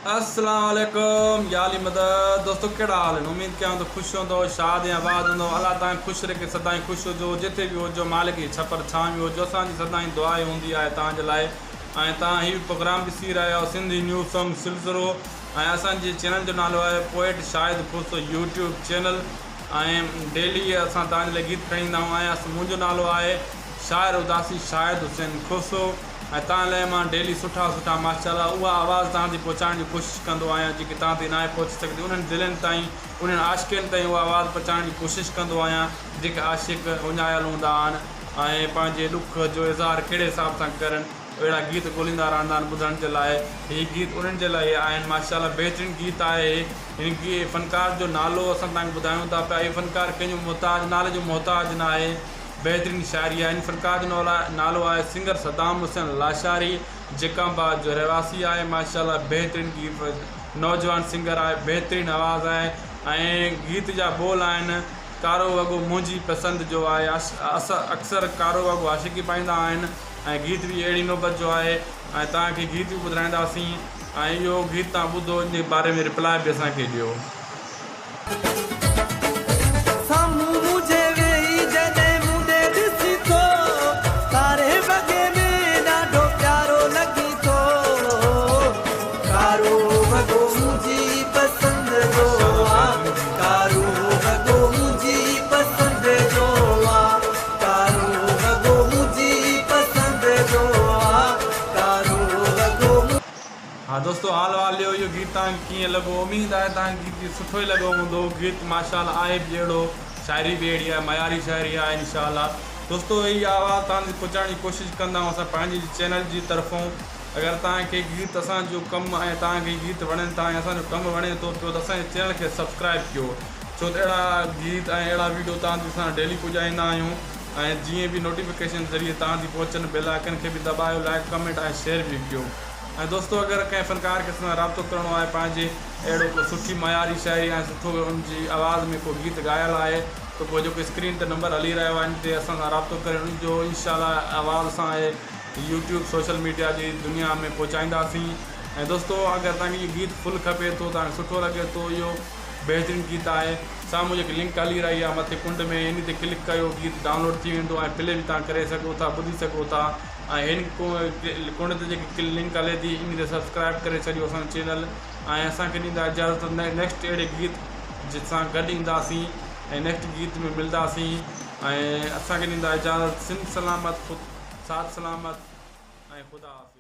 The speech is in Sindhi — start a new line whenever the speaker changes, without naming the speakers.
السلام عليڪم يا علي مدد دوستو ڪهڙا حال آهن اميد ڪيان ٿو خوش هوندو شاد ۽ آباد هوندو الله توهان کي خوش رکي سدائين خوش هجو جتي به هجو مالڪ جي ڇپر ڇانو ۾ هجو اسان جي سدائين دعا ئي هوندي آهي توهان جي لاء ۽ توهان هي به پروگرام ڏسي رهيا آهيو سنڌي نيو سانگ سلسلو ۽ اسان جي چينل جو نالو آهي poet Shahid Khoso YouTube channel ۽ daily اسان توهان جي لاء گيت کڻي ايندا آهيون ۽ منهنجو نالو آهي شاعر اداسي شاهد حسين کوسو ۽ توهان لاء مان ڊيلي سٺا سٺا ماشاءالله اها آواز توهان تائين پهچائڻ جي ڪوشش ڪندو آهيان جيڪي توهان تائين ناهي پهچي سگهندي انهن دلين تائين انهن عاشقن تائين اها آواز پهچائڻ جي ڪوشش ڪندو آهيان جيڪي عاشق اڃايل هوندا آهن ۽ پنهنجي ڏک جو اظهار ڪهڙي حساب سان ڪرن اهڙا گيت ڳوليندا رهندا آهن ٻڌڻ جي لاء هي گيت انهن جي لاء آهن ماشاءالله بهترين گيت آهي هن فنڪار جو نالو اسان توهان کي ٻڌايون ٿا پيا هي فنڪار ڪنهن جو محتاج نالي جو محتاج ناهي بهترين شاعري آهي. ان فنڪار جو نالو آهي سنگر صدام حسين لاشاري جيڪب آباد جو رهواسي آهي ماشاءالله بهترين گيت نوجوان سنگر آهي بهترين آواز آهي ۽ گيت جا ٻول آهن ڪارو وڳو منهنجي پسند جو آهي اڪثر ڪارو وڳو عاشق ئي پائيندا آهن ۽ گيت به اهڙي نوبت جو آهي ۽ توهان کي گيت به ٻڌرائينداسين ۽ اهو گيت توهان ٻڌو ان جي باري ۾ رپلاء به اسان کي ڏيو.
سامهون منهنجي ويهي جڏهن مون ڏي ڏسي ٿو، ڪاري وڳي ۾ ڏاڍو پيارو لڳي ٿو. ڪارو وڳو منهنجي پسند جو آ، ڪارو وڳو منهنجي پسند جو آ، ڪارو وڳو منهنجي پسند جو آ، ڪارو وڳو.
ها دوستو حال احوال ڏيو اهو گيت توهان کي ڪيئن لڳو اميد آهي توهان کي گيت سٺو ئي لڳو هوندو گيت ماشاء الله آهي به اهڙو شاعري به اهڙي آهي معياري شاعري آهي انشاء الله دوستو هي آواز توهان تائين پهچائڻ جي ڪوشش ڪندا آهيون اسان پنهنجي چينل جي طرفون اگر توهان کي گيت اسان جو ڪم ۽ توهان کي گيت وڻن ٿا ۽ اسان جو ڪم وڻي ٿو پيو ته اسان جي چينل کي سبسڪرائب ڪيو ڇو ته اهڙا گيت ۽ اهڙا ويڊيو توهان تائين اسان ڊيلي پڄائيندا آهيون ۽ جيئن به نوٽيفڪيشن ذريعي توهان تائين پهچن بيل آئڪن کي به دٻايو لائڪ ڪمينٽ ۽ شيئر به ڪيو. ۽ دوستو اگر ڪنهن فنڪار کي اسان سان رابطو ڪرڻو آهي پنهنجي اهڙو ڪو سٺي معياري شاعري ۽ سٺو ان جي آواز ۾ ڪو گيت ڳايل آهي ته پوء جيڪو اسڪرين تي نمبر هلي رهيو آهي ان تي اسان سان رابطو ڪري ان جو انشاء الله آواز اسان يوٽيوب سوشل ميڊيا جي دنيا ۾ پهچائينداسين ۽ دوستو اگر توهان کي اهو گيت فل کپي ٿو توهان کي سٺو لڳي ٿو اهو بهترين گيت آهي سامهون جيڪي لنڪ هلي رهي آهي مٿي ڪنڊ ۾ ان تي ڪلڪ ڪيو گيت ڊائونلوڊ ٿي ويندو ۽ پلي به توهان ڪري سگهو ٿا ٻڌي سگهو ٿا ۽ هن ڪنڊ تي جيڪي لنڪ هلي ٿي ان تي سبسڪرائب ڪري ڇڏيو اسان جو چينل ۽ اسان کي ڏيندا اجازت نيڪسٽ اهڙي گيت سان گڏ اينداسين ۽ نيڪسٽ گيت ۾ ملداسين ۽ اسان کي ڏيندا اجازت سنڌ سلامت خود ساٿ سلامت ۽ خدا حافظ.